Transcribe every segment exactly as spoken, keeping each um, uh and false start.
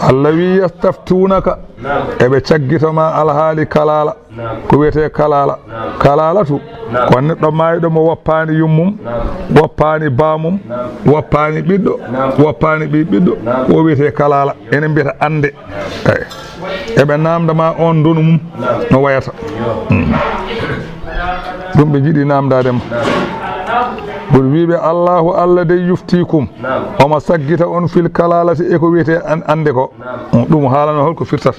Allah wi: "Yastaftunaka." Eɓe caggito ma alhaali kalaala. Ko wiyetee kalaala? Kalaalatu ko neɗɗo maayɗo mo woppaani yummum, woppaani baamum, woppaani ɓiɗɗo, woppaani ɓii ɓiɗɗo. O wiyetee kalaala. Enen mbiyata annde. Eyi. Eɓe naamnda ma on ndonu mum no wayata. Mm. Ɗum ɓe njiɗi naamndaade ma. Ɓuri wiiɓe, "Allahu Allah dey yuftikum." Omo saggita on fil kalaalati, e ko wiyetee an-, annde ko. Ɗum haalano holko firtata.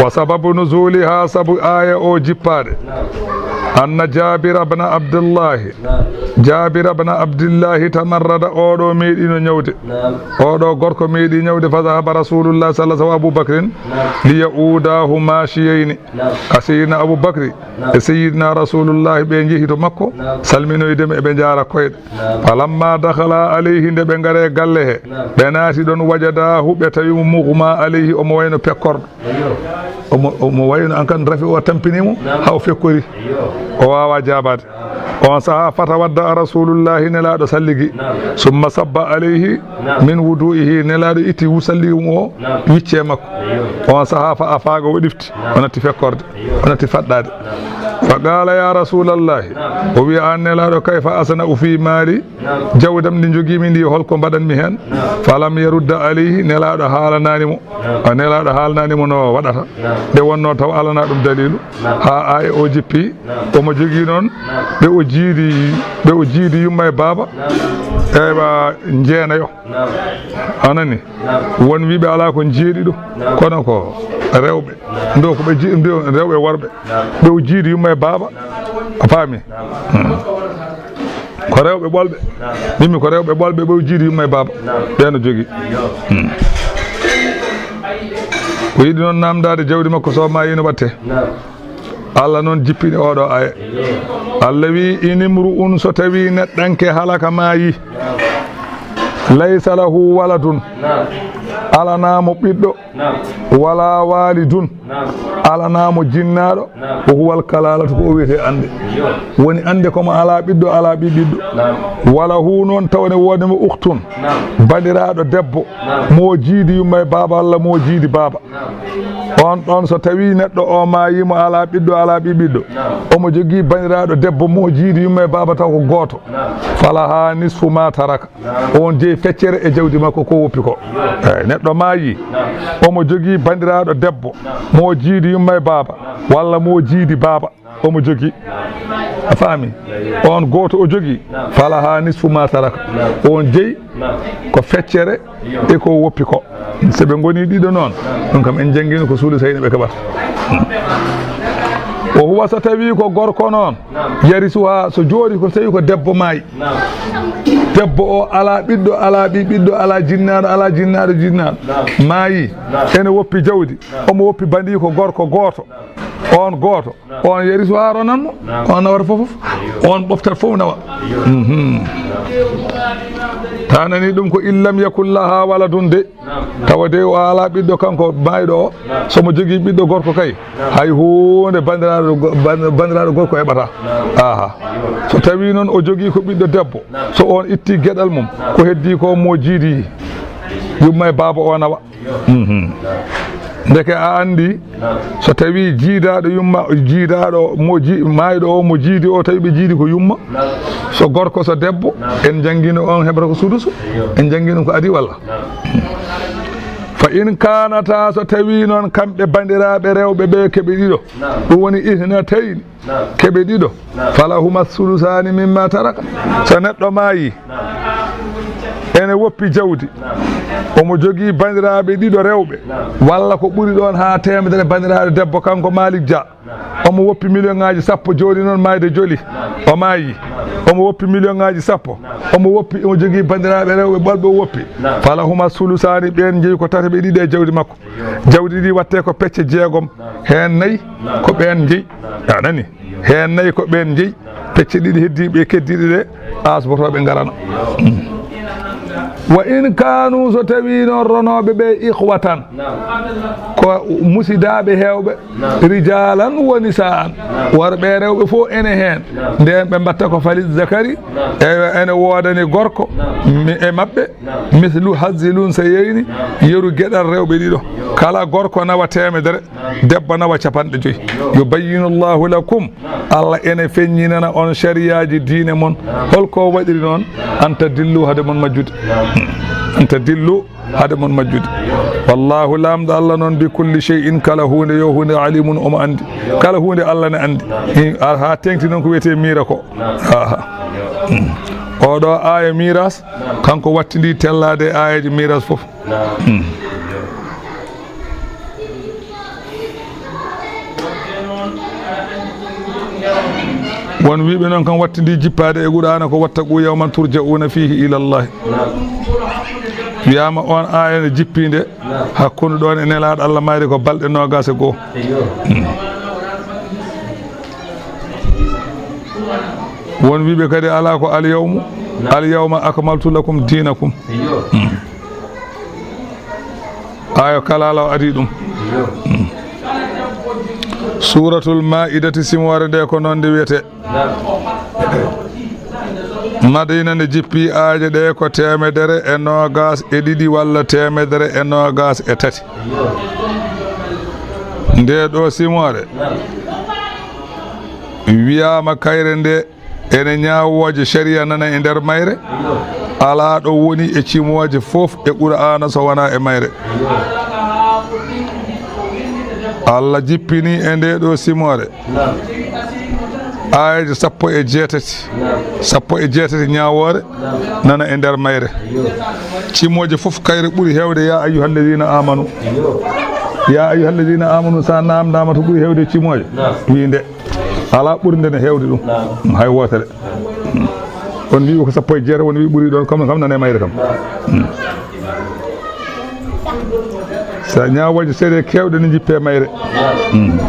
Wa sababu nuzuliha, sabu aaya o jippaade. Anna Jabir ibn Abdullahi. Jabir ibn Abdullahi tamarrada, oɗo meeɗino ñawde. Oɗo gorko meeɗi ñawde, fa zahaba Rasulullah sallallahu alaihi wasallam Abu Bakrin li ya'udahu mashiyayni. A Seydina Abu Bakri e Seydina Rasulullahi ɓe njehi to makko, salminoyde mo, eɓe njaara koyɗe. Falamma dakhala alayhi, nde ɓe ngari e galle he, ɓe naati ɗon, wajadahu, ɓe tawi mo, mughma alayhi, omo wayno pekkorɗo. Omo, omo wayno an kan rafi o tampini mo, haa o fekkori. O waawa jaabaade. On saha, fatawadda Rasulullahi, Nelaaɗo salligi. Summa sabba alayhi min wudu'ihi, Nelaaɗo itti wu-, salligi mo o, wicce makko. On saha, fa afaaqa, o ɗifti, o natti fekkorde, o natti faɗɗaade. Fa qaala, "Ya Rasulallahi," o wiya, "An Nelaaɗo, kayfa asna'u fi maali? Jawdam ndi njogiimi ndi, holko mbaɗanmi heen?" Falam yarudda alayhi, Nelaaɗo haalanaani mo. A Nelaaɗo haalanaani mo no waɗata. Nde wonno taw alana ɗum daliilu. Haa aaya o jippi, omo jogii noon ɓe o jiidi, ɓe o jiidi yumma e baaba. Ewa, njeenayo. A nani? Won wiiɓe alaa ko jeeɗiɗo, kono ko rewɓe. Ndo ko ɓe ji-, ndo rewɓe worɓe. Ɓe o jiidi yumma e baaba. A faami? Hmm. Ko rewɓe ɓolɓe. Mimmi ko rewɓe ɓolɓe, ɓe o jiidi yumma e baaba. Ɓe no jogii. Hmm. O yiɗi noon naamndaade jawdi makko, so maayi no watte. Allah noon jippini oɗo aaya. Allah wi: "In imru'un", so tawi neɗɗanke halaka maayi, "laysa lahu waladun", alana mo ɓiɗɗo, "wala walidun", alana mo jinnaaɗo, "wa huwal kalalatu", ko o wiyetee annde. Woni annde ko mo alaa ɓiɗɗo, alaa ɓii ɓiɗɗo. "Wa lahu", noon tawne woodi mo, "ukhtun", bandiraaɗo debbo, mo jiidi yumma e baaba, walla mo jiidi baaba. On ɗon, so tawi neɗɗo o maayi, mo alaa ɓiɗɗo, alaa ɓii ɓiɗɗo, omo jogii bandiraaɗo debbo mo jiidi yumma e baaba taw ko gooto, "falaha nisfu ma taraka", on jeyi feccere e jawdi makko ko woppi ko. Eyi, neɗɗo maayi, omo jogii bandiraaɗo debbo mo jiidi yumma e baaba, walla mo jiidi baaba. Omo jogii. A faami? On gooto o jogii, "falaha nisfu ma taraka". On jeyi ko feccere e ko woppi ko. So ɓe ngoni ɗiɗo noon, ɗum kam en janngino ko sulusayni ɓe keɓata. O huwa, so tawi ko gorko noon, yarisuha, so jooɗi ko tawi ko debbo maayi. Debbo o alaa ɓiɗɗo, alaa ɓii ɓiɗɗo, alaa jinnaaɗo, alaa jinnaaɗo, jinnaaɗo. Maayi, ene woppi jawdi, omo woppi bandiiko gorko gooto. On gooto, on yarisu haa ronanmo, on nawata fof, on ɓoftat fof nawa. Mhm. Ta nani ɗum ko, "In lam yakun laha waladun" de, tawa de o alaa ɓiɗɗo kanko maayɗo o, so mo jogii ɓiɗɗo gorko kay, hay huunde bandiraaɗo go-, ban-, bandiraaɗo gorko heɓata. Aha. So tawi noon o jogii ko ɓiɗɗo debbo, so on itti geɗal mum, ko heddii ko mo jiidi yumma e baaba o nawa. Mhm. Ndeke a anndi, so tawi jiidaaɗo yumma, jiidaaɗo mo ji-, maayɗo o, mo jiidi o, tawi ɓe jiidi ko yumma, so gorko, so debbo, en njanngino on heɓata ko sudusu, en njanngino ko adi walla. Fa in kaanata, so tawi noon kamɓe bandiraaɓe rewɓe ɓe keɓe ɗiɗo, ɗum woni isnatayni, keɓe ɗiɗo, falahuma sulusaani mimma taraka. So neɗɗo maayi, ene woppi jawdi, omo jogii bandiraaɓe ɗiɗo rewɓe, walla ko ɓuri ɗoon haa teemedere bandiraaɗo debbo, kanko Malik Dia, omo woppi miliyoŋaaji sappo, jooni noon maayde joli, o maayi, omo woppi miliyoŋaaji sappo, omo woppi, omo jogii bandiraaɓe rewɓe ɓolɓe o woppi, falahuma sulusaani, ɓeen njeyi ko tataɓe ɗiɗi e jawdi makko. Jawdi ndi watte ko pecce jeegom, heen nayi ko ɓeen njeyi. A nani? Heen nayi ko ɓeen njeyi, pecce ɗiɗi heddiiɓe keddiiɗe ɗe, asbotooɓe ngarana. Wa in kanu, so tawi noon ronooɓe ɓe, ikhwatan, ko musidaaɓe heewɓe, rijalan wa nisaan, worɓe e rewɓe fof ene heen. Ndeen ɓe mbatta ko faliz zakari, eywa, ene woodani gorko mi-, e maɓɓe, mislu hazzil unsayayni, yeru geɗal rewɓe ɗiɗo. Kala gorko nawa teemedere, debbo nawa capanɗe joyi. Yubayyinu Allahu lakum, Allah ene feññinana on sariyaaji diine mon. Hol ko waɗiri noon? An tadillu, hade mon majjude. An tadillu, hade mon majjude. Wallahu, Laamɗo Allah noon, bi kulli shay'in, kala huunde, yo huunde, alimun, omo anndi. Kala huunde Allah ne anndi. Hi-, a-, haa teeŋti noon ko wiyetee miira ko. Aha. Hmm. Oɗo aaya miiras, kanko wattindi tellaade e aayeeje miiras fof. Hmm. Won wiiɓe noon kam wattindi jippaade e Qur'aana ko wattaqu yawman turja'una fihi ila Allah. Wiyaama on aaya ne jippiinde hakkunde ɗoon e Nelaaɗo Allah mayre ko balɗe noogaas e goo. Hmm. Won wiiɓe kadi alaa, ko al yawmu, al yawma akmaltu lakum dinakum. Hmm. Ayo kala o adii ɗum. Hmm. Suuratul Maa'idati, simoore nde ko noon nde wiyetee. Madiina nde jippi, aaje ɗe ko teemedere e noogaas e ɗiɗi walla teemedere e noogaas e tati. Nde ɗo simoore wiyaama kayre nde ene ñaawooje sariya nana e nder mayre, alaa ɗo woni e cimooje fof e Qur'aana so wonaa e mayre. Allah jippini e nde ɗo simoore aayeeje sappo e jeetati, sappo e jeetati ñaawoore nana e nder mayre. Cimooje fof kayre ɓuri heewde ya ayyuhalladiina aamanu. Ya ayyuhalladiina aamanu, so a naamndaama to ɓuri heewde cimooje, wii nde. Alaa ɓurnde ne heewde ɗum. Naam. Hay wootere. Naam. On wii ko sappo e jeetati, on wii ɓuri ɗoon, kam, kam nane mayre kam. Naam. Hmm. So a ñaawooje seeɗa keewɗe ne jippee mayre. Naam. Hmm.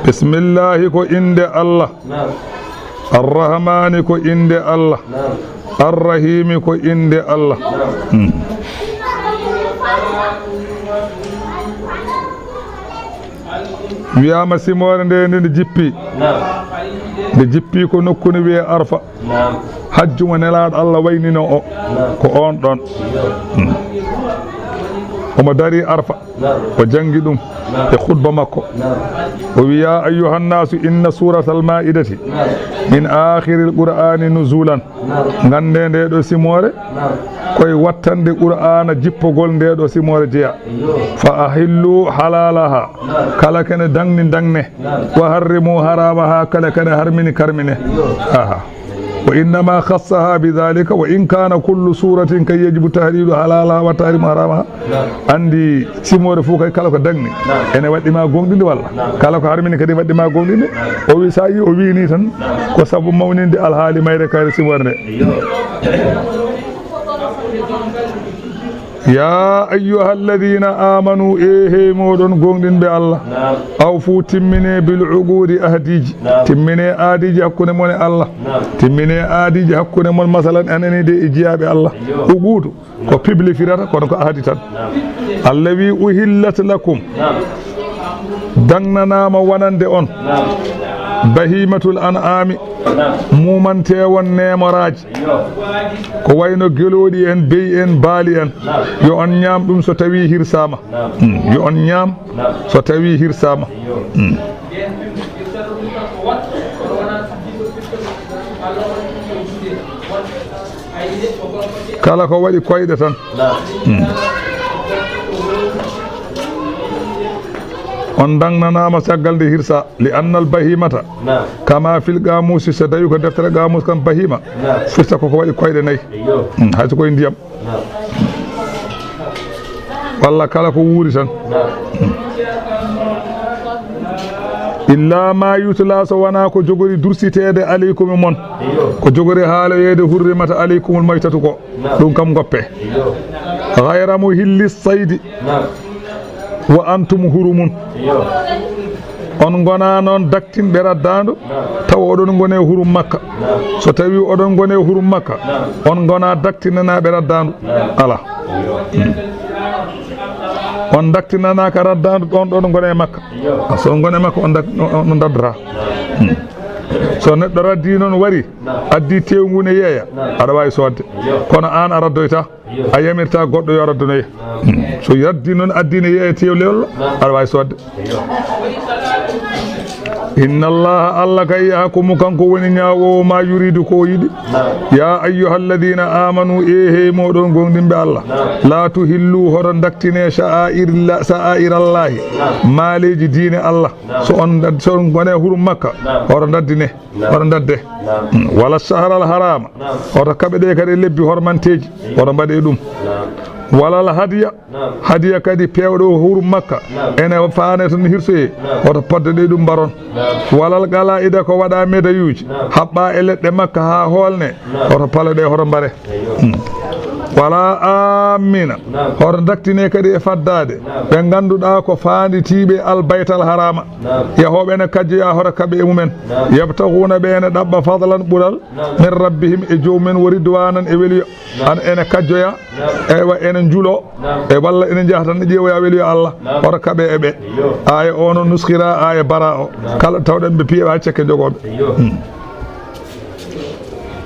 Bismillahi ko innde Allah. Naam. Arrahmaani ko innde Allah. Naam. Arrahiimi ko innde Allah. Naam. Hmm. Wiyaama simoore nde, nde, nde jippi. Naam. Nde jippi ko nokku ne wiyee Arfa. Naam. Hajju mo Nelaaɗo Allah waynino o. Naam. Ko oon ɗoon. Hmm. Omo darii Arfa. Naam. O janngi ɗum. Naam. E khutba makko. Naam. O wi, "Ya ayyuhan nasu, inna suratal Maa'idati, naam, min aakhiril Qur'aani nuzulan." Naam. Nganndee nde ɗo simoore, naam, koye wattande Qur'aana jippogol nde ɗo simoore jeya. Iyo. Fa ahillu halalaha. Naam. Kala kene daŋni daŋne. Naam. Wa harrimu haramaha, kala kene harmini karmine. Iyo. Aha. Wa innama khassaha bi dhalika, wa in kana kullu suratin kay yajibu tahlilu halalaha wa tahrimu haramaha. Naam. Anndi simoore fof kay kala ko daŋni, naam, ene waɗɗi ma gooŋɗinde walla? Naam. Kala ko harmini kadi waɗɗi ma gooŋɗinde. Naam. O wi, so a yi o wi ni tan, naam, ko sabu mawninde alhaali mayre kayre simoore nde. Iyo. Ya ayyuhalladhina amanu, e hey mooɗon gooŋɗinɓe Allah. Naam. Awfu, timmine, bil uqudi, ahdiiji. Naam. Timmine aadiiji hakkunde mon e Allah. Naam. Timmine aadiiji hakkunde mon, masalan, anani de e jiyaaɓe Allah. Iyo. Uqudu ko pible firata, kono ko ahdi tan. Naam. Allah wi, "Uhillat lakum." Naam. Daŋnanaama wonande on. Naam. Bahimatul an'ami. Naam. Muumantewon neemoraaji. Iyo. Ko wayno gelooɗi en, beyi en, baali en. Naam. Yo on ñaam ɗum so tawii hirsaama. Naam. Mm, yo on ñaam, naam, so tawii hirsaama. Iyo. Mm. Kala ko waɗi koyɗe tan. Naam. Mm. On daŋnanaama caggal nde hirsa, li annal bahimata. Naam. Kama fil qaamuusi, so tawi ko deftere qaamuus kam, bahima. Naam. Firta ko ko waɗi koyɗe nayi. Iyo. Mm, hay so koye ndiyam. Naam. Walla kala ko wuuri tan. Naam. Illa ma yutla, so wonaa ko jogori dursiteede, aleykum e mon. Iyo. Ko jogori haaloyeede, hurrimat aleykumul maytatu ko. Naam. Ɗum kam ngoppe. Iyo. Ghayra muhilli saydi. Naam. Wa antum hurumun. Iyo. On ngona noon daktinɓe raddaandu, tawa oɗon ngoni e hurum Makka. So tawi oɗon ngoni e hurum Makka, on ngona daktinanaaɓe raddaandu. Ala. Hmm. On daktinanaaka raddaandu ɗon ɗon ngoni e Makka. A, so on ngoni e Makka, on dak-, on, on daddata. Hmm. So neɗɗo raddi noon wari, addi tewngu ne yeeya, aɗa waawi soodde. Kono aan a raddoyta. A yamirta goɗɗo yo raddonoye. So yaddi noon addine yeeye tew lewlo, aɗa waawi soodde. Inna Allaha, Allah kay, yahkumu, kanko woni ñaawoowo ma yuridu ko o yiɗi. Ya ayyuha alladina amanu, e hey moɗon gomɗinɓe Allah, la tuhillu, hoto daktine sha'air, sha'air Allahi, maaleeji diine Allah. So on, so on ngone hurum Makka, hoto daddine. Hoto dadde. Wala shahral harama. Hoto kaɓe ɗe kadi lebbi hormanteeji. Hoto mbaɗe ɗum. Walal hadiya. Hadiya kadi peewɗo hurum Makka. Ene faane tan hirsoye. Hoto podde ɗe ɗum mbaron. Walal qala'ida, ko waɗa medayuuji. Haɓɓa e leɗɗe Makka haa hoolne. Hoto pala ɗe, hoto mbare. Hmm. Wala amina. Hoto daktine kadi e faddaade. Ɓe ngannduɗaa ko faanditiiɓe al baytal harama. Yahooɓe ene kajjoya hoto kaɓe e mumen. Yabtaghuna, ɓe ene ɗaɓɓa fadlan, ɓural, min rabbihim, e joomum en, wa ridwanan, e weluya. An ene kajjoya, eywa, ene njulo, e walla ene njaha tan ne ƴeewoya weluya Allah, hoto kaɓe e ɓe. Aya o no nuskira aya bara o. Kala tawɗen ɓe piyewa cekke jogoɓe. Hmm.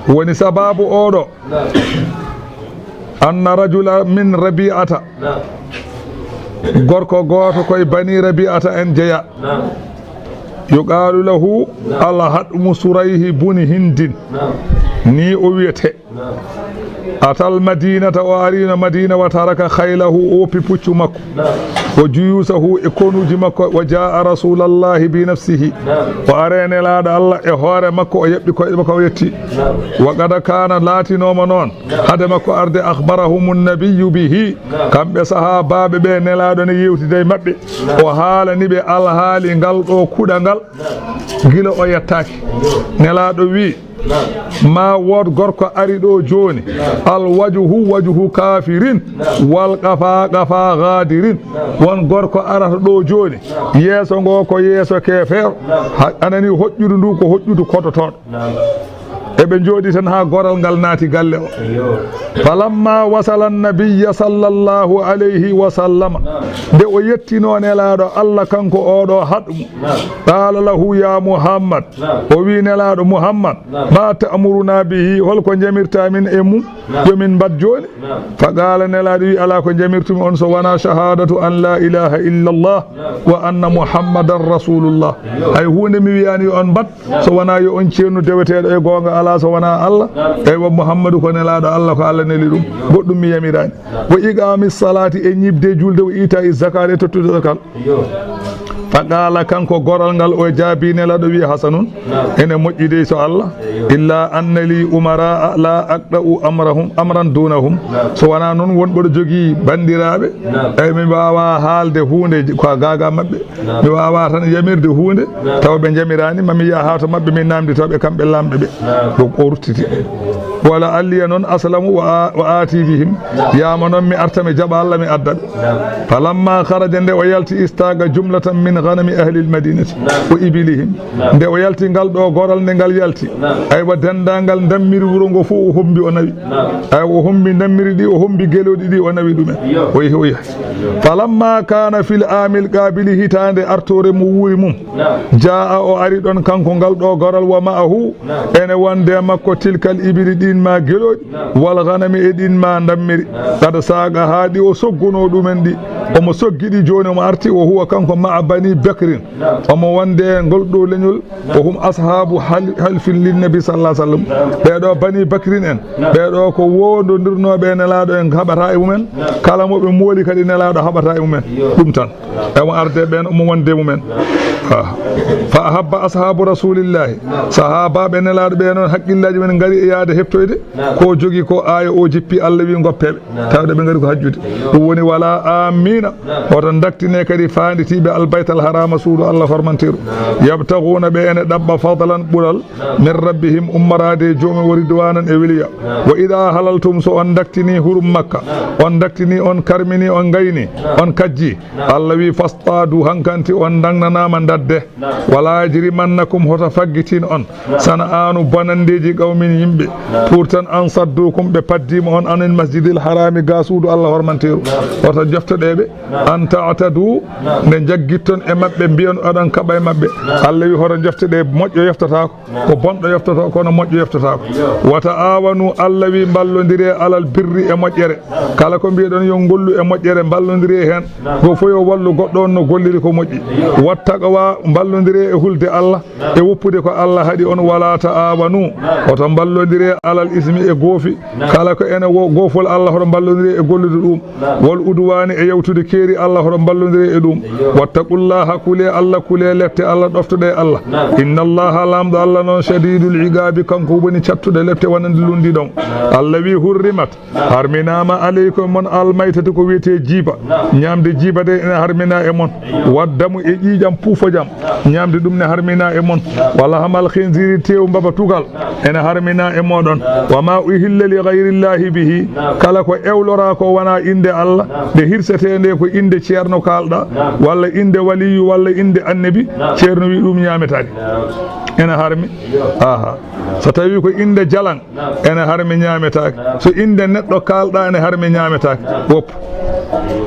Woni sababu oɗo. Anna rajula min Rabi'ata. Gorko gooto koye Bani Rabi'ata en jeya. Yuqaalu lahu Al-Haɗmu Surayhi buni Hindin. Ni o wiyete. Atal Madinata, o arino Madina, wa taraka khaylahu, o woppi puccu makko. Wa juyusahu, e konuuji makko, wa jaa Rasulallahi bi nafsihi. O are Nelaaɗo Allah e hoore makko, o yaɓɓi koyɗe makko, o yetti. Wa qad kaana, laatinooma noon, hade makko arde, akhbarahumu nabiyyu bihi, kamɓe sahaabaaɓe ɓe Nelaaɗo ne yewtida e maɓɓe, o haalani ɓe alhaali ngal ɗo kuɗal ngal, gila o yettaaki. Nelaaɗo wi, ma wood gorko ari ɗo jooni, al wajhu wajhu kafirin, wal qafa qafa gadirin. Won gorko arata ɗo jooni, yeeso ngo ko yeeso keefeero, ha-, anani hoƴƴudu ndu ko hoƴƴudu kototoɗo. Eɓe njooɗi tan haa goral ngal naati galle o. Falamma wasala nabiyya sallallahu alayhi wa sallama, nde o yettino Nelaaɗo Allah kanko oɗo Haɗmu, qala lahu ya Muhammad, o wi Nelaaɗo Muhammad, ma ta'muruna bihi, holko jamirta min e mum, yo min mbaɗ jooni? Fa qala, Nelaaɗo wi, ala ko jamirtumi on so wona shahadatu an la ilaha illa Allah wa anna Muhammadan rasulullah. Hay huunde mi wiyani yo on mbaɗ, so wona yo on ceennu deweteeɗo e goonga alaa so wona Allah. Eywa, Muhammadu ko Nelaaɗo Allah, ko Allah neli ɗum. Goɗɗum mi yamiraani. Wa iqami salati, e ñiiɓde julde, wa ita i zakat, e tottude zakat. Fa qala, kanko goral ngal, o jaabi Nelaaɗo wi, hasanun, ene moƴƴi dey so Allah. Illa anna li umara la aqda'u amrahum, amran dunahum. So wona noon won mboɗo jogii banndiraaɓe, eywa, mi waawa haalde huunde ko gaaga maɓɓe. Mi waawaa tan yamirde huunde, tawa ɓe njamiraani, ma mi yaha to maɓɓe, mi naamndito ɓe, kamɓe laamɓe ɓe. Ɗum o ruttiti. Wala alliya noon aslamu wa a-, wa aati bihim. Yaama noon mi arta, mi jaɓa Allah, mi adda ɓe. Falamma kharaja, nde o yalti, istaaqa jumlatan min ghanami ahlil madinati wa ibilihim. Nde o yalti ngal ɗo goral, nde ngal yalti, aywa, denndaangal ndammiri wuro ngo fof o hombi, o nawi. Aywa, o hombi ndammiri ɗi, o hombi gelooɗi ɗi, o nawi ɗumen. O yehi, o yehi. Falamma kana fil amil qabili, hitaande artoore mo wuuri mum, jaa, o ari ɗon kanko ngal ɗo goral, wa ma'ahu, ene wonde makko, tilkal ibili, ɗin ma gelooɗi, wal ghanami, e ɗin ma ndammiri, qad saaqa, haa ɗi o sogguno ɗumen ɗi, omo soggi ɗi, jooni omo arti, wa huwa, kanko, ma'a bani bakrin, omo wonde e ngol ɗo leñol, wa hum ashabu hal-, halfin lin nabi sallallahu alaihi wasallam. Ɓeeɗo bani bakrin en, ɓeeɗo ko wondondirnooɓe e Nelaaɗo, en haɓata e mumen. Kala mo ɓe mooli kadi, Nelaaɗo haɓata e mumen. Ɗum tan. Ewa arde ɓeen, omo wonde mumen. Ha. Fa ahabba ashabu rasulillahi. Sahaabaaɓe Nelaaɗo ɓe noon, haqqillaaji men ngari e yaade heɓtoyde. Ko jogi ko, aaya o jippi, Allah wi, ngoppeeɓe. Tawde ɓe ngari ko hajjude. Ɗum woni wala amin. Hoto ndaktine kadi faanditiiɓe Albaytal Haraama, suudu Allah hormanteeru. Yabtaguuna, ɓe ene ɗaɓɓa, fadlan, ɓural, min rabbihim, ummoraade e joomum, wa ridwanan, e weliya. Wa idaa halaltum, so on ndaktini hurum Makka, on ndaktini, on karmini, on ngayni, on kajji, Allah wi, fastadu, hankanti on ndagnanaama, ndadde. Wala yajrimannakum, hoto faggitin on, sana'anu, bonandeeji, qawmin, yimɓe, pour tan, an saddukum, ɓe paddiima on, anil masjidil harami, ga suudu Allah hormanteeru. Hoto joftoɗe ɓe, an ta'tadu, nde jaggitton e maɓɓe, mbiyon oɗon kaɓa e maɓɓe. Allah wi, hoto joftoɗe, moƴƴo yoftataako, ko bonɗo yoftotoo, kono moƴƴo yoftotaako. Wa ta'awanu, Allah wi, mballondire alal birri, e moƴƴere. Kala ko mbiyeɗon, yo ngollu e moƴƴere, mballondire heen. Go fof yo wallu goɗɗo on no golliri ko moƴƴi. Wattaqwa, mballondire e hulde Allah, e woppude ko Allah haɗi on. Wala ta'awanu, hoto mballondire alal ismi, e goofi. Kala ko ene wo-, goofol Allah, hoto mballondire e gollude ɗum. Wal udwani, e yawtude keeri Allah, hoto mballondire e ɗum. Wattaqullaha, kule Allah, kule lette Allah, ɗoftoɗe Allah. Innallaha, Laamɗo Allah noon, shadidul iqabi, kanko woni cattuɗo lette wonande lunndi ɗon. Allah wi, hurrimat, harminaama, aleykum, mon, almaytatu, ko wiyetee jiiba. Ñaamde jiiba de ene harmina e mon. Waddamu, e ƴiiƴam puufojam. Ñaamde ɗum ne harmina e mon. Wa lahmal khinziri, teewu mbaba tugal ene harmina e mooɗon. Wa ma uhilla li ghayrillahi bihi, kala ko ewloraa ko wonaa innde Allah, nde hirsetee nde ko innde ceerno kaalɗa, walla innde waliyu, walla innde annabi, ceerno wi ɗum ñaametaake. Ene harmi. Aha. So tawi ko innde jalan, ene harmi, ñaametaake. So innde neɗɗo kaalɗa, ene harmi, ñaametaake. Woppu.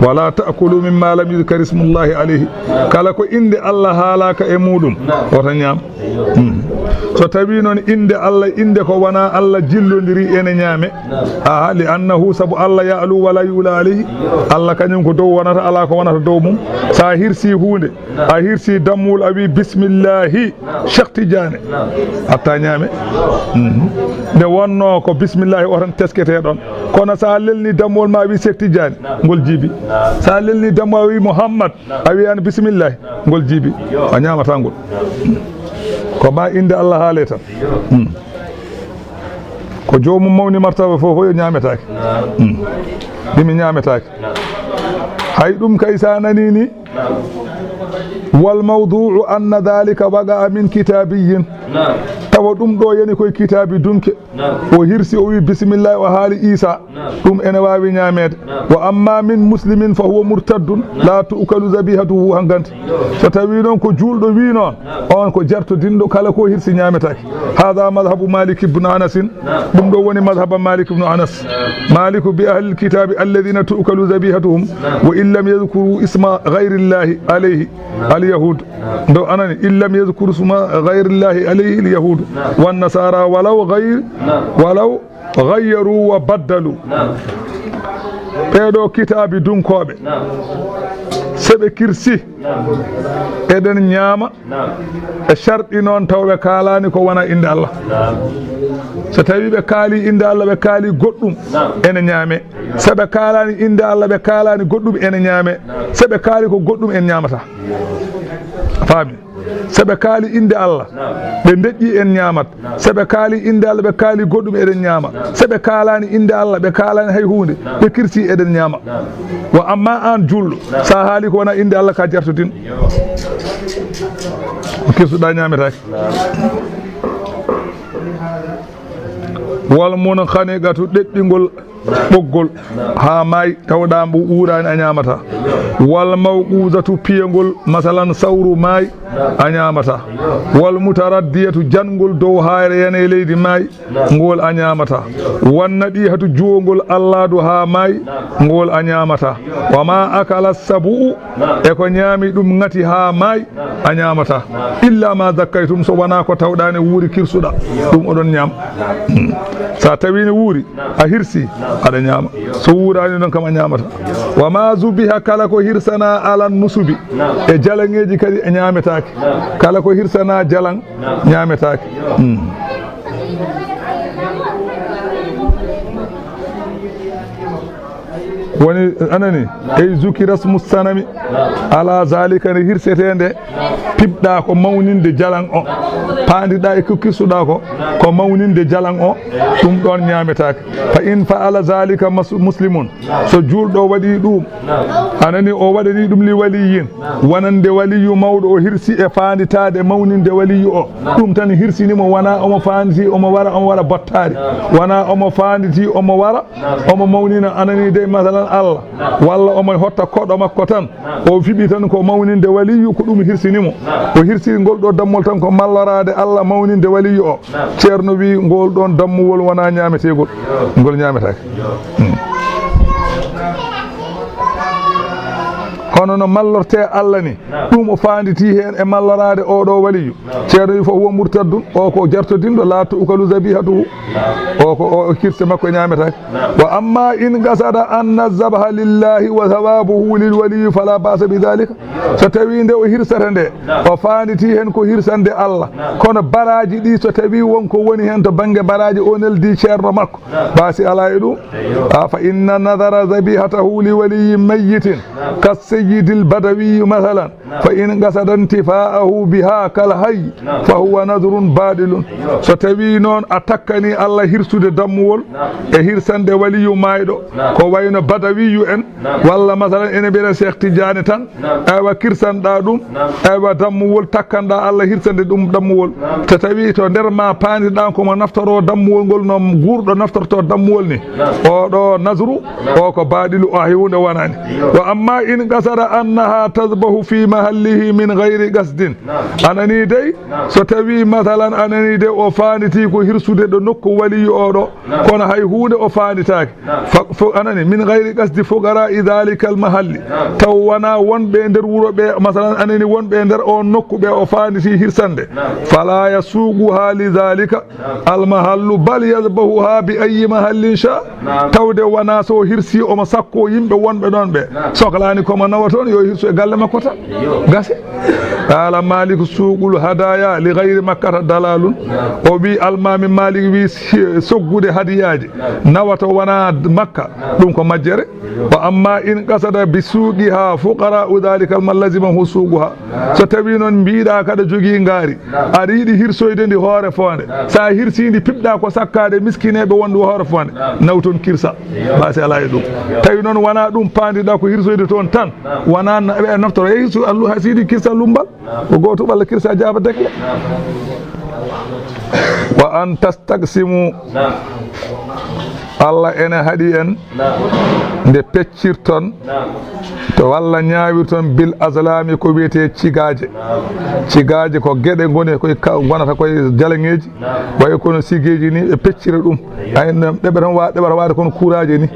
Wala ta'kulu mimma lam yuzkar ismullahi alayhi. Kala ko innde Allah haalaaka e muuɗum, woto ñaam. Hmm. So tawi noon innde Allah, innde ko wonaa Allah jillondiri, ene ñaame. Aha, li annahu, sabu Allah, ya'lu wala yu'la alayhi. Allah kañum ko dow wonata, alaa ko wonata dow mum. Sa hirsi huunde, a hirsi dammuwol, a wi, bismillahi, Cheikh Tidiane, atta ñaame. Mhm. Nde wonno ko bismillahi o tan teskete ɗon. Kono sa lelni dammuwol ma, a wi, Cheikh Tidiane, ngol jiibi. Sa lelni dammuwol, a wi, Mouhammad, a wiyani bismillahi, ngol jiibi. A ñaamata ngol. Ko ma innde Allah haale tan. Mm. Ko joomum mawni martaba fof, fof yo ñaametaake. Mm. Ɗimi ñaametaake. Hay ɗum kay, sa nani ni, wal mawdu'u anna dhalika waqa'a min kitabiyyin. Tawa ɗum ɗo yani koye kitaabi dunke. O hirsi, o wi, bismillah, o haali Isa. Ɗum ene waawi ñaameede. Wa amma min muslimin fa huwa murtaddun, la tu'kalu zabihatuhu, hankanti. So tawi noon ko juulɗo wi noon, on ko jartodinɗo, kala ko hirsi ñaametaake. Hada madhabu Malik ibn Anasin. Ɗum ɗo woni madhaba Malik ibn Anas. Maliku bi ahlil kitabi alladhina tu'kalu zabihatuhum wa in lam yadhkuru isma ghayrillahi alayhi, al yahud. Ndo anani, in lam yadhkuru isma ghayrillahi alayhi, al yahud. Wan nasara walaw ghayr, walaw ghayyaru wa baddalu. Ɓeeɗo kitaabi dunkooɓe, se ɓe kirsi, eɗen ñaama, e sharɗi noon taw ɓe kaalaani ko wona innde Allah. So tawi ɓe kaali innde Allah, ɓe kaali goɗɗum, ene ñaame. So ɓe kaalaani innde Allah, ɓe kaalaani goɗɗum, ene ñaame. So ɓe kaali ko goɗɗum, en ñaamata. Faami? So ɓe kaali innde Allah, ɓe deƴƴi, en ñaamat. So ɓe kaali innde Allah, ɓe kaali goɗɗum, eɗen ñaama. So ɓe kaalaani innde Allah, ɓe kaalaani hay huunde, ɓe kirsi, eɗen ñaama. Wa amma aan juulɗo, so a haali ko wona innde Allah, ka jartodin. Ko kirsuɗa ñaametaake. Wal munkhaniqatu, ɗeɓɓingol ɓoggol haa maayi, tawɗa mbo wuuraani, a ñaamata. Wal mawquzatu, piyangol, masalan, sawru maayi, a ñaamata. Wal mutaraddiyatu, janngol dow haayre, yani e leydi, maayi, ngol a ñaamata. Wan nadihatu, juwongol allaadu haa maayi, ngol a ñaamata. Wa ma akala sabu'u, e ko ñaami ɗum ŋati haa maayi, a ñaamata. Illa ma zakkaytum, so wonaa ko tawɗaani wuuri kirsuɗa, ɗum oɗon ñaam. Hmm. So a tawi ne wuuri, a hirsi, aɗa ñaama. So wuuraani noon kam, a ñaamata. Wa ma zubiha, kala ko hirsana alan nusubi, e jalaŋeeji kadi, a ñaametaake. Kala ko hirsana jalaŋ, ñaametaake. Hmm. Woni, anani, ey zukira smu sanami, ala zalika, nde hirsetee nde, Piɓɗa ko mawninde jalan o, paandiɗa e ko kirsuɗa ko, ko mawninde jalan o, ɗum ɗon ñaametaake. Fa in fa'ala zalika mas-, muslimun, so juulɗo waɗi ɗum, a nani, o waɗani ɗum li waliyin, wonande waliyu mawɗo, o hirsi e faanditaade mawninde waliyu o, ɗum tan hirsini mo, wona omo faanditi omo wara, omo waɗa bottaari, wona omo faanditi omo wara, omo mawnina, a nani dey, masalan, Allah, walla omo hotta koɗo makko tan, o fiɓi tan ko mawninde waliyu, ko ɗum hirsini mo. O hirsi ngol ɗo dammol tan ko malloraade Allah, mawninde waliyu o. Ceerno wi ngol ɗon dammuwol wona ñaameteegol, ngol ñaametaake. Hmm. Hono no mallorte Allah ni, ɗum o faanditi heen e malloraade oo ɗo waliyu. Ceerno wi fa huwa murtaddun, o ko jartodinɗo, la tu'kalu zabihatuhu. O ko, o kirse makko ñaametaake. Wa amma in qasada anna zabaha lillahi wa thawabuhu lil waliyi fala ba'sa bi dhalika. So tawi nde o hirsata nde, o faanditi heen ko hirsande Allah, kono baraaji ɗi, so tawi won ko woni heen to bannge baraaji, o neldi ceerno makko, baasi alaa e ɗum. A, fa inna nadhara zabihatahu li waliyi mayyitin ka sayyidil badawi masalan, fa in qasada intifa'ahu biha kal hayy, fa huwa nadhrun batilun. So tawi noon a takkani Allah hirsude dammuwol e hirsande waliyu maayɗo, ko wayno badawiyu en, walla masalan ene mbiɗa Cheikh Tidiane tan, aywa, kirsanɗa ɗum, aywa, dammuwol takkanɗa Allah hirsande ɗum dammuwol. So tawi to nder ma paandiɗa ko mo naftoro dammuwol ngol no guurɗo naftorto dammuwol ni, o ɗo nasru, o ko baɗilu, o hay hunde wonani. Wa amma in qasada annaha tasbahu fi mahallihi min ghayri qasdin. A nani dey, so tawi masalan a nani dey o faanditi ko hirsude ɗo nokku waliyu o ɗo, kono hay hunde o faanditaake. Fa-, fo-, a nani, min ghayri qasdi fuqara'i dhalika al mahalli. Taw wona wonɓe e nder wuro ɓe, masalan, a nani, wonɓe e nder on nokku ɓe o faanditi hirsande. Fala yasuquha li dhalika al mahallu, bal yadhbahuha bi ayyi mahallin sha. Tawde wona so o hirsi omo sakko yimɓe wonɓe ɗon ɓe. Soklaani ko mo nawa toon, yo hirsu e galle makko tan. Gasi. Qala Malik, suqul hadaya li ghayri makkata dalalun. O wi, almami Malik wi, si-, soggude hadiyaaji nawa to wona Makka, ɗum ko majjere. Wa amma in qasada bi suqiha fuqara'u dhalika al man lazimahu suquha. So tawi noon mbiɗa kaɗa jogii ngaari, aɗa yiɗi hirsoyde ndi hoore foonde, sa hirsindi piɓɗa ko sakkaade miskineɓe wonɓe hoore foonde, naw toon kirsa, baasi alaa e ɗum. Tawi noon wona ɗum paandiɗa ko hirsoyde toon tan, wona na-, ɓe naftoro e hirsu allu hasidi kirsa lumbal, ko gooto walla kirsa jaaba dekle. Wa an tastaqsimu. Allah ene haɗi en nde peccirton to walla ñaawirton bil azlami ko wiyetee cigaaje. Cigaaje ko geɗe ngoni koye ka-, ngonata koye jalaŋeeji, wayi kono sigeeji ni ɓe peccira ɗum. Ay, no ɗeɓe tan wa-, ɗeɓata waade kono kuuraaje ni.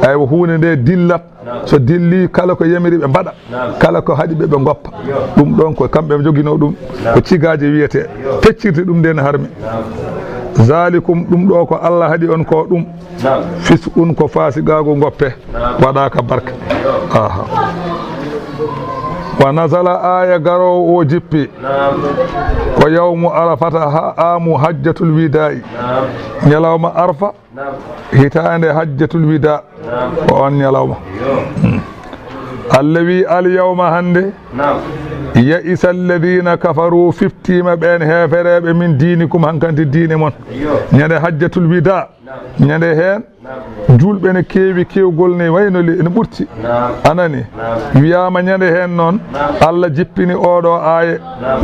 Aywa, huunde nde dillat. So dilli, kala ko yamiri ɓe mbaɗa, kala ko haɗi ɓe, ɓe ngoppa. Ɗum ɗon ko kamɓe ɓe joginoo ɗum, ko cigaaje wiyetee. Peccirde ɗum nde ne harmi. Zalikum, ɗum ɗo ko Allah haɗi on ko ɗum. Fisqun, ko faasiqaagu, ngoppe. Waɗaaka barke. Aha. Wa nazala, aaya garoowo o jippi. Ko yawmu arafata, ha-, amu hajjatul widaa'i. Ñalawma arfa, hitaande hajjatul wida, ko on ñalawma. Hmm. Allah wi, al yawma, hannde, ya'isa alladhina kafaru, fiftiima ɓeen heefereeɓe, min diinikum, hankanti diine mon. Ñande hajjatul wida, ñande heen, juulɓe ne keewi, keewgol ne wayno li-, ne ɓurti. Anani, wiyaama ñande heen noon, Allah jippini oo ɗo aaye,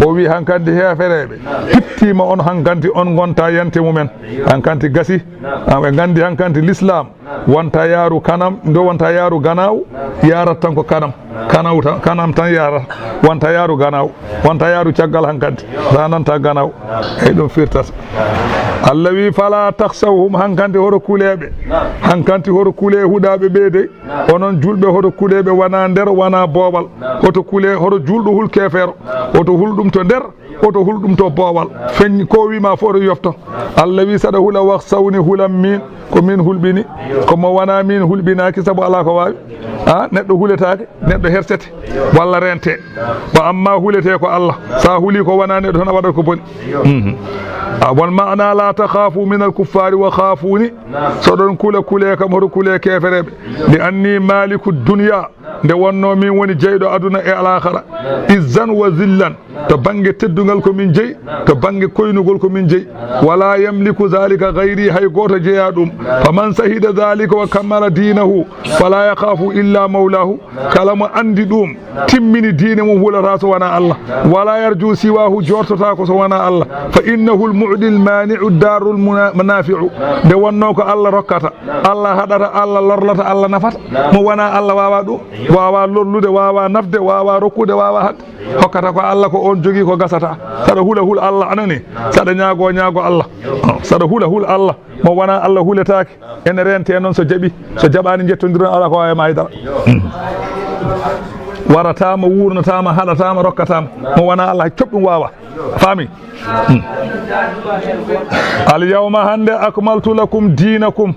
o wi, hankanti heefereeɓe, fiftiima on, hankanti on ngonta yante mumen. Hankanti gasi, a, ɓe nganndi hankanti l'islam wonta yaaru kanam, ndo wonta yaaru ganaaw, yaarat tan ko kanam. Kanaw tan, kanam tan yaara, wonta yaaru ganaaw, wonta yaaru caggal hankanti, sa nanta ganaaw. Ey, ɗum firtata. Allah wi, fala takhshawhum, hankanti hoto kuleeɓe. Hankanti hoto kulee huɗaaɓe ɓe dey. Onon juulɓe, hoto kuleeɓe, wona nder, wona boowal. Hoto kulee, hoto juulɗo hul keefeero. Hoto hul ɗum to nder, hoto hul ɗum to boowal. Feñ ko wiima fof oto yofto. Allah wi, saɗa hula, wakhshawni, hulam min, ko min hulɓini. Ko mo wona min hulɓinaaki, sabu alaa ko waawi. A, neɗɗo huletaake, neɗɗo hersete, walla rente. Wa amma hulete ko Allah. Sa huli ko wona neɗɗo tan, a waɗat ko boni. Mhm. A, wal ma'na la takhafu min al kuffari wa khafuni. So ɗon kula, kule kam, hoto kule keefereɓe. Li anni maliku dunya. Nde wonnoo min woni jeyɗo aduna e alaakhara, izzan wa zillan, to bannge teddungal ko min jeyi, to bannge koynugol ko min jeyi. Wala yamliku zalika gayri, hay gooto jeyaa ɗum. Faman sahida zalika wa kammala dinahu, fala yakhafu illa mawlahu. Kala mo anndi ɗum, timmini diine mum, hulataa so wonaa Allah. Wala yarju siwahu, jortotaako so wonaa Allah. Fa innahu al-mu'di al-mani'u ad-darru al-muna-, nafi'u. Nde wonnoo ko Allah rokkata, Allah haɗata, Allah lorlata, Allah nafata. Mo wonaa Allah waawaa ɗum. Waawaa lorlude, waawaa nafde, waawaa rokkude, waawaa haɗde. Hokkata ko Allah, ko on jogii ko gasata. Saɗa hula, hul Allah, anani. Saɗa ñaago, ñaago Allah. Saɗa hula, hul Allah. Mo wonaa Allah huletaake. Ene rente noon, so jaɓi, so jaɓaani, njettondiron, alaa ko waawi ma haydara. Warataama, wuurnataama, haɗataama, rokkataama. Mo wonaa Allah, hay coɓɗum waawaa. Faami? Al yawma, hannde, akmaltu lakum dinakum.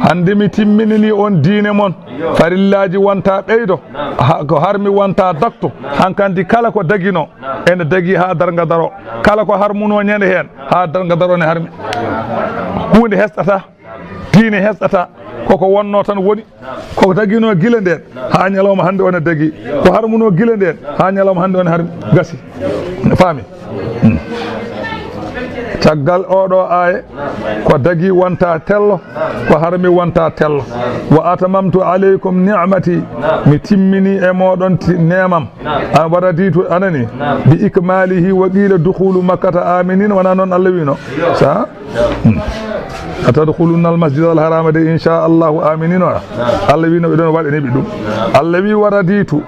Hannde mi timminini on diine mon. Farillaaji wonta ɓeydo. Ha, ko harmi wonta dakto. Hankandi kala ko dagino, ene dagi haa darnga daro. Kala ko harmuno ñande heen, haa darnga daro ne harmi. Huunde hesɗata. Diine hesɗata, koko wonno tan woni, ko dagino gila ndeen haa ñalawma hannde one dagi, ko harmuno gila ndeen haa ñalawma hannde one harmi, gasi. Faami? Hmm. Caggal oɗo aaye, ko dagi wonta tello, ko harmi wonta tello. Wa atamamtu alaykum ni'mati, mi timmini e moɗon ti-, neemam. A waraditu anani, bi ikmalihi wa qila dukhulu makkata aminin, wona noon Allah wino. Sa Hmm. Atadkhuluna al-masjid al-harama de, insha Allahu, aminin, wala? Allah wi no ɓe ɗon waɗani ɓe ɗum. Allah wi, wa raditu,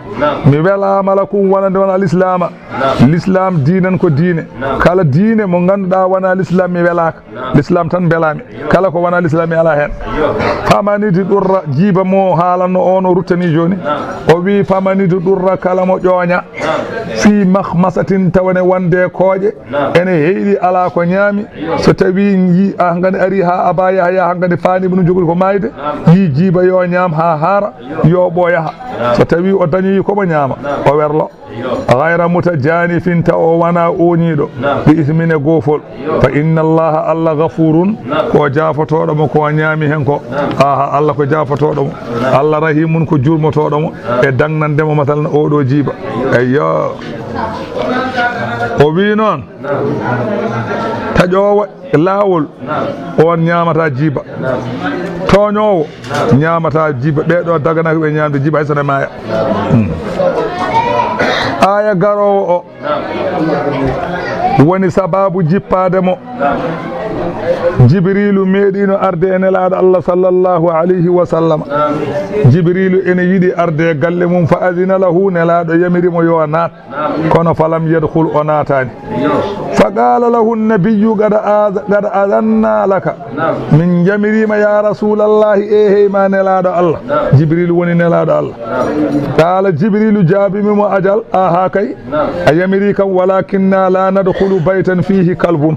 mi welama lakum, wonande on al-islama. L'islam diinan ko diine. Kala diine mo ganduɗa wona l'islam, mi welaka. L'islam tan belami. Kala ko wona l'islam, mi ala hen. Famanidi ɗurra, jiiba mo haalanno on o ruttani joni. O wi, famanidi ɗurra, kala mo ƴooña. Fi makhmasatin, tawane wonde kooƴe. Ene heyɗi, ala ko ñaami. So tawi yi, a, ngani ari ha Aba Yahya, ha ngani faani ibnu jogori ko maayde, yi jiiba, yo ñaam ha haara, yo ɓooya ha. So tawi o dañoyi ko mo ñaama, o werlo. Ghayra mutajanifin, taw o wana oñiiɗo, bi ismin e goofol. Fa inna Allaha, Allah, ghafurun, ko jaafotoɗo mo ko ñaami hen ko. Aha, Allah ko jaafotoɗo mo. Allah rahimun, ko jurmotoɗo mo e dagnande mo, masalan, oɗo jiiba. Eyyo. O wi noon, taƴoowo laawol, on ñaamata jiiba. Tooñoowo ñaamata jiiba. Ɓee ɗo daganaaki ɓe ñaamde jiiba hay so ne maaya. Hmm. Aaya garoowo o woni sabaabu jippaade mo. Jibriilu meeɗiino arde e Nelaaɗo Allah sallallahu alayhi wa sallam. Jibriilu ene yiɗi arde e galle mum, fa adina lahu, Nelaaɗo yamiri mo yo naat. Kono falam yadkhul, o naataani. Fa qaala lahu nabiyyu qad a-, qad adhanna laka. Min yamiriima ya Rasuulallahi, e hey ma Nelaaɗo Allah. Jibriilu woni Nelaaɗo Allah. Qaala, Jibriilu jaabimi mo, ajal, aha kay. A yamiri kam, walakinna la nadkhulu baytan fihi kalbun.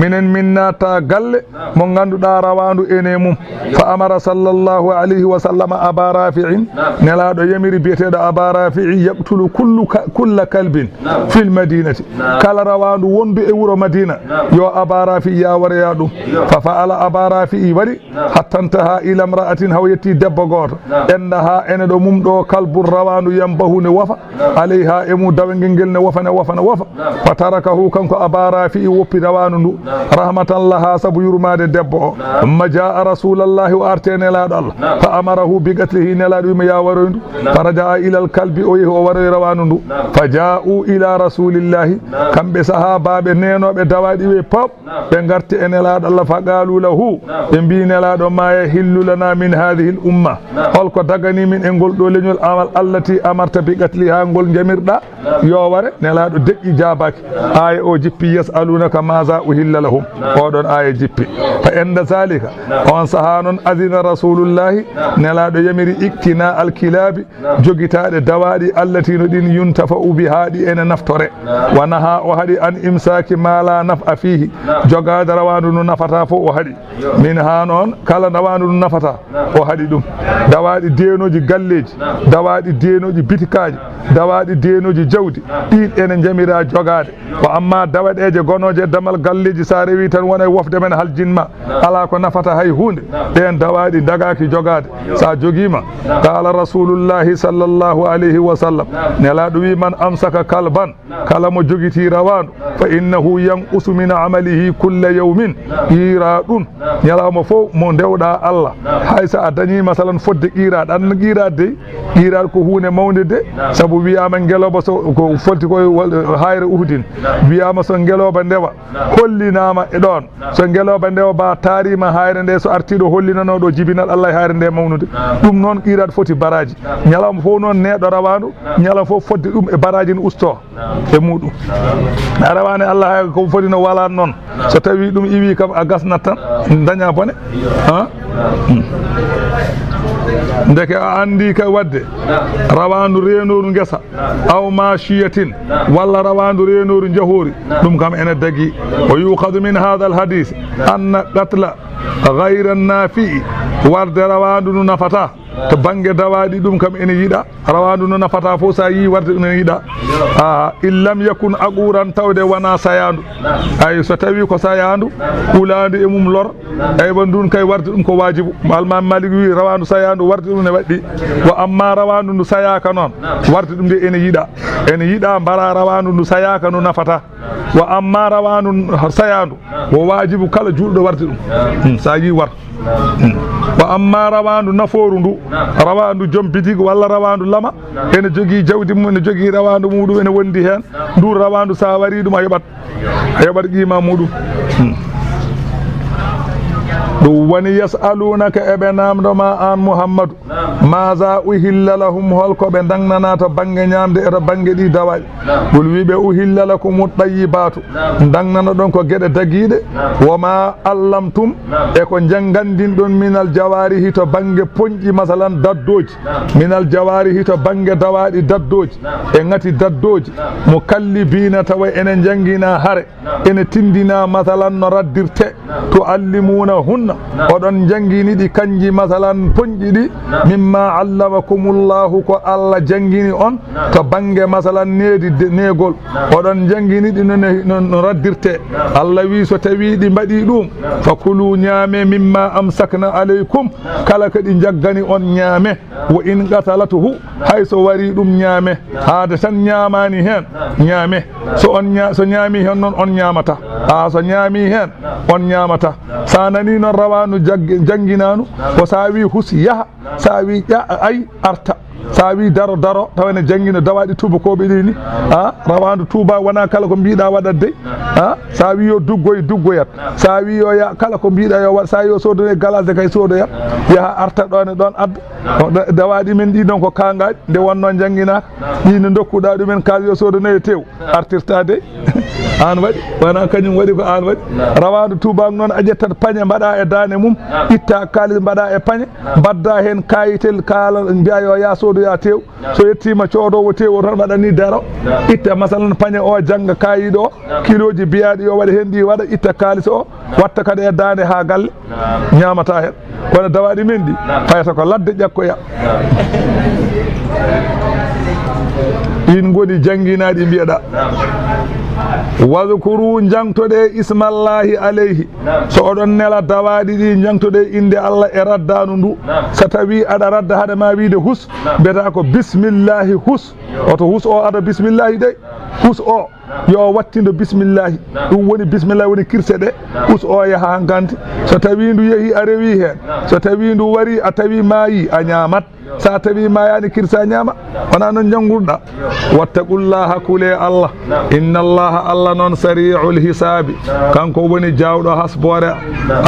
Minen min natta galle mo ganduɗa rawandu ene mum. Fa amara sallallahu alayhi wa sallam Aba Rafi'in, Nelaaɗo yamiri biyeteɗo Aba Rafi'i, yaqtulu kullu ka-, kulla kalbin fil madinati. Kala rawandu wondu e wuro Madina, yo Aba Rafi'i ya waroya ɗum. Fa fa'ala, Aba Rafi'i waɗi, hatta ntaha ila imra'atin, haw yetti debbo gooto. Endaha, ene ɗo mum ɗo kalbun, rawandu, yambahu, ne wofa. Alayha, e mum dawangel ngel ne wofa, ne wofa, ne wofa. Fa tarakahu, kanko Aba Rafi'i woppi rawandu ndu. Rahmatan laha, sabu yurmaade debbo o. Thumma jaa Rasulallahi, o arti e Nelaaɗo Allah. Fa amarahu bi qatlihi, Nelaaɗo wimo ya waroy ndu. Fa raja'a ila al kalbi, o yehi o waroy rawandu ndu. Fa jaa'u ila Rasulillahi, kamɓe sahaabaaɓe neenooɓe dawaaɗi ɓe pop. Ɓe ngarti e Nelaaɗo Allah, fa qaalu lahu, ɓe mbi Nelaaɗo, ma yahillu lana min hadhihi al umma, holko dagani min e ngol ɗo leñol amal, allati amarta bi qatliha, ngol jamirɗa yo ware? Nelaaɗo deƴƴi, jaabaaki. Aaya o jippi, yas'alunaka maza uhilla lahum. Oɗon aaya jippi. Fa inda zalika, on saha noon, adina Rasulullahi, Nelaaɗo yamiri, iktina al kilabi, jogitaaɗe dawaaɗi, allati no ɗin, yuntafa'u biha, ɗi ene naftore. Wa naha, o haɗi, an imsaki ma la naf'a fihi, jogaade rawandu ndu nafata fof, o haɗi. Min ha noon, kala rawandu ndu nafata, o haɗi ɗum. Dawaaɗi deenooji galleeji, dawaaɗi deenooji bitikaaji, dawaaɗi deenooji jawdi, ɗin ene jamira jogaade. Wa amma dawaɗeeje gonooje e damal galleeji, sa rewi tan, Wona e wofde men haljinma, alaa ko nafata hay huunde. Ɗeen dawaaɗi ndagaaki jogaade. So a jogiima, qaala Rasulullahi sallallahu alayhi wa sallam, Nelaaɗo wi, man amsaka kalban, kala mo jogitii rawaandu, fa innahu yanqusu min amalihi kulla yawmin, qiiraaɗun, ñalawma fof mo ndewɗaa Allah, hay so a dañii masalan fodde qiiraaɗ, an qiiraaɗ dey, qiiraaɗ ko huunde mawnde de, sabu wiyaama ngelooba so ko foti ko hayre Uhudin, wiyaama so ngelooba ndewa, hollinaama e ɗoon. So ngelooba ndewa ba taariima hayre nde, so artii ɗo hollinanoo ɗo jibinal Allah e hayre nde mawnude. Ɗum noon qiiraaɗ foti baraaji. Ñalawma fof noon neeɗo rawaandu, ñalawma fof fodde ɗum e baraaji no ustoo e muɗum. A rawaani Allah hay ko foti no walaan noon. So tawii ɗum iwii kam a gasnat tan, daña bone. Ha? Hmm. Ndeke a anndii kay waɗde rawaandu reenooru ngesa, aw maashiyatin, walla rawaandu reenooru njahoori, ɗum kam ene dagii. Wa yuqadu min haadal hadiis anna qatla gayra naafi'i, warde rawaandu ndu nafataa, to bannge dawaaɗi ɗum kam ene yiɗaa. Rawaandu ndu nafataa fof, so a yii warde ɗum ene yiɗaa. Aa, in lam yakun aquran, tawde wonaa sayaandu. Ay, so tawii ko sayaandu, ulaandu e mum lor, aywa, ndun kay warde ɗum ko waajibu. Almaami Maalik wi rawaandu sayaandu warde ɗum ne waɗɗi. Wa amma rawaandu ndu sayaaka noon, warde ɗum nde ene yiɗaa. Ene yiɗaa mbaraa rawaandu ndu sayaaka ndu nafataa. Wa amma rawaandu sayaandu, wo waajibu kala juulɗo warde ɗum. Hmm, so a yii war. Hmm. Wa amma rawaandu nafooru ndu, rawaandu joom bitig walla rawaandu lama, ene jogii jawdi mum, ene jogii rawaandu muɗum, ene wondi heen. Ndu rawaandu so a warii ɗum a yoɓat. A yoɓat qiima muɗum. Hmm. Ɗum woni, yas'alunaka, eɓe naamndo ma aan Muhammadu, maaza uhilla lahum, hol ko ɓe ndagnanaa to bannge ñaamde e to bannge ɗi dawaaɗi? Qul, wi ɓe, uhilla lakumu tayyibaatu, ndagnano ɗon ko geɗe dagiiɗe, wa ma allamtum, e ko njanngandin ɗon, minal jawaarihi, to bannge poñƴi, masalan daddooji, minal jawaarihi, to bannge dawaaɗi daddooji, e ŋati daddooji, mukallibiina, tawa ene njanngina hare, ene tinndina masalan no raddirte, tuallimuunahunna, oɗon njanngini ɗi kanji masalan poñƴi ɗi, mimma allamakumullahu, ko Allah janngini on to bannge masalan needi de-, neegol, oɗon njanngini ɗi no ne-, no, no raddirte. Allah wi so tawi ɗi mbaɗi ɗum, fa kulu, ñaame, mimma amsakna alaykum, kala ko ɗi njaggani on ñaame. Wa in qatalatuhu, hay so warii ɗum ñaame, haade tan ñaamaani heen, ñaame. So on ña-, so ñaami heen noon, on ñaamata. A, so ñaami heen, on ñaamata. So a nanii noon rawaandu jag-, jannginaandu, ko so a wii hus yaha, so a wii ƴa-, ay arta. So a wii daro, daro, tawa ene janngina dawaaɗi tuubakooɓe ɗi ni. A, rawaandu tuuba wonaa kala ko mbiiɗaa waɗat dey. A, so a wii yo duggoy, duggoyat. So a wii yo ya-, kala ko mbiiɗaa yo waɗ, so a wii yo soodoye galaas de kay soodoyat. Yaha arta ɗoon e ɗoon adda. Da-, dawaaɗi men ɗi noon ko kaangaaji, nde wonnoo njannginaaka. Ɗi no ndokkuɗaa ɗumen kaal yo soodonoye tew. Artirta dey. Aan waɗi, wonaa kañum waɗi ko aan waɗi. Rawaandu tuubaak noon a ƴettat pañe mbaɗaa e daande mum, itta kaalis mbaɗaa e pañe, mbadda heen kaayitel kaala mbiya yo yaa soodoya tew. So yettiima coodoowo tew o tan waɗa ni daro. Itta masalan pañe o jannga kaayiɗo o, kilooji biyaaɗi yo waɗe heen ɗi waɗa, itta kaalis o, watta kadi e daande haa galle, ñaamata heen. Kono dawaaɗi men ɗi, fayata ko ladde ƴakkoya. Ɗin ngoni jannginaaɗi mbiyeɗaa. Wadkuru, njaŋtoɗee, ismallahi alayhi. So oɗon nela dawaaɗi ɗi, njaŋtoɗee innde Allah e raddaandu ndu. So tawii aɗa radda hade ma wiide hus, mbiyata ko bismillahi hus. Oto hus o ada bismillahi dey. Hus o yo wattindo bismillahi. Ɗum woni bismillahi woni kirse ɗe. Hus o yaha hankante. So tawii ndu yehii a rewii heen. So tawii ndu warii a tawii maayii a ñaamat. So a tawii maayaani kirsa ñaama. Wonaa noon njannguɗaa. Wattaqullaha, kulee Allah. Inna Allaha, Allah noon, sari'ul hisaabi. Kanko woni jaawɗo hasboore.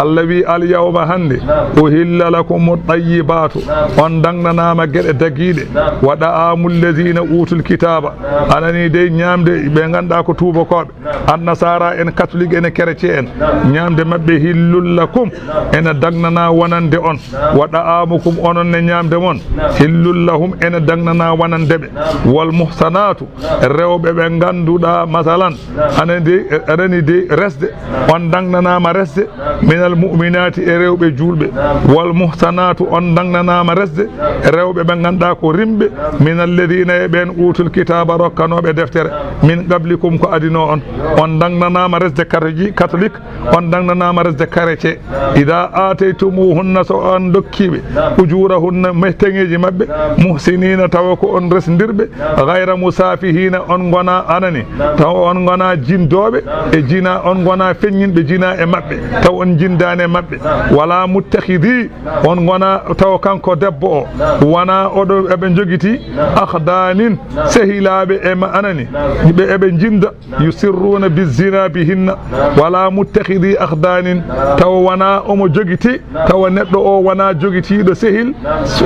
Allah wi, al yawma, hannde, uhilla lakumu tayyibaatu, on dagnanaama geɗe dagiiɗe, wa da'amu alladhina utul kitaaba, anani dey ñaamde ɓe ngannduɗaa ko tuubakooɓe, annasaara en, katolik en, e kerecee en, ñaamde maɓɓe hillul lakum, ene dagnanaa wonande on, wa da'amukum, onon ne ñaamde mon, hillul lahum, ene dagnanaa wonande ɓe, wal muhsanaatu, rewɓe ɓe ngannduɗaa, masalan, anani dey, anani dey resde, on dagnanaama resde, minal mu'minaati, e rewɓe juulɓe, wal muhsanaatu, on dagnanaama resde, rewɓe ɓe ngannduɗaa ko rimɓe, minal ladina, e ɓeen utul kitaaba, rokkanooɓe deftere, min qabli Kum ko adino on, on dangnanaama resde katoji katolik, on dangnanaama resde karece. Ida ataytumuhunna, so on dokkiɓe, ujurahunna, mehteŋeji maɓɓe, muhsinina, tawa ko on resndirɓe, gayra musafihina, on ngona anani, tawa on ngona jindoɓe e jina, on ngona feññinɓe jina e maɓɓe, tawa on jindani e maɓɓe, wala muttakhidi, on ngona tawa kanko debbo o wona oɗo eɓe jogiti akhdanin, sehilaɓe e ma anani, ɓe eɓe jinda, yusirruna bizina bihinna, wala muttakhidi akhdanin, tawa wona omo jogiti, tawa neɗɗo o wona jogitiɗo sehil,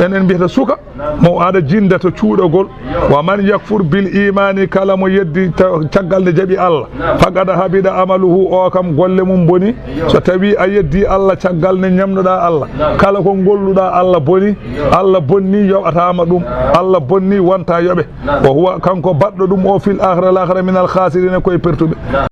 enen mbiyata suka, mo aɗa jinda to cuuɗagol. Wa man yakfur bil imani, kala mo yeddi ta-, caggal nde jaɓi Allah, faqad habida amaluhu, o kam golle mum boni. So tawi a yeddi Allah caggal nde ñamnoɗa Allah, kala ko golluɗa Allah boni, Allah bonni yoɓatama ɗum, Allah bonni wonta yoɓe. Wa huwa, kanko baɗɗo ɗum o, fil akhira, lakhira, min al khasirina, koye pertuɓe.